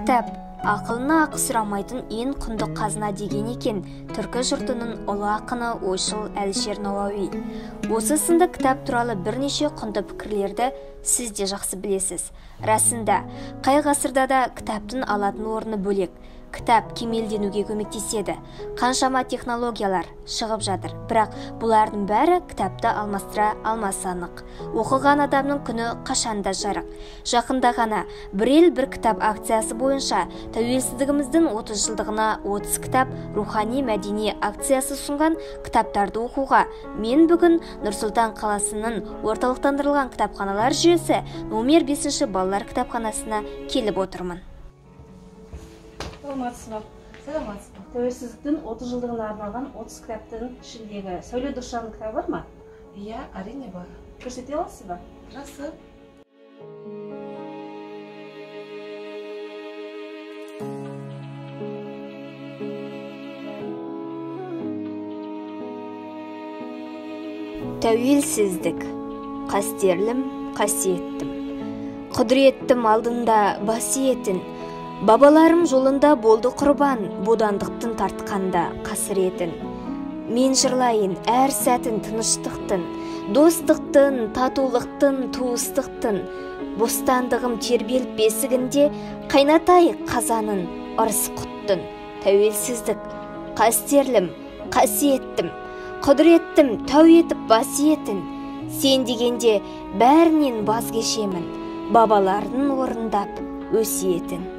Кітап ақылына ақы сұрамайтын ең құнды қазына деген екен түркі жұртының ұлы ақыны ойшыл Әлішер Науауи. Осы сынды кітап туралы бірнеше құнды пікірлерді сіз де жақсы білесіз. Расында, қай ғасырда да кітаптың алатын орны бөлек. Кітап кемелденуге көмектеседі. Қаншама технологиялар шығып жатыр, бірақ бұлардың бәрі кітапты алмастыра алмасы анық. Оқыған адамның күні қашанда жарық. Жақында ғана бір ел бір кітап акциясы бойынша тәуелсіздігіміздің 30 жылдығына 30 кітап рухани мәдени акциясы ұсынған кітаптарды оқуға мен бүгін Нұр-Сұлтан қаласының орталықтандырылған кітапханалар жүйесі номер 5 балалар кітапханасына келіп отырмын. Саламатсыз ба? Саламатсыз ба? Тәуелсіздіктің 30 жылдығына арналған 30 кітаптың ішіндегі Сәуле Досжанның кітабы бар ма? Иә, әрине бар. Көрсете аласыз ба? Жақсы. Тәуелсіздік қастерлім, қасиеттім. Құдіреттім алдында бас иетін. Бабаларым жолында болды құрбан, бодандықтың тартқанда қасіретін. Мен жырлайын әр сәтін тыныштықтың, достықтың, татулықтың, туыстықтың. Бостандығым тербеліп бесігінде, қайнатайық қазанын ырыс құттың. Тәуелсіздік қастерлім, қасиеттім, құдіреттім тәу етіп бас иетін. Сен дегенде бәрінен баз кешемін, бабалардың орындап өсиетін.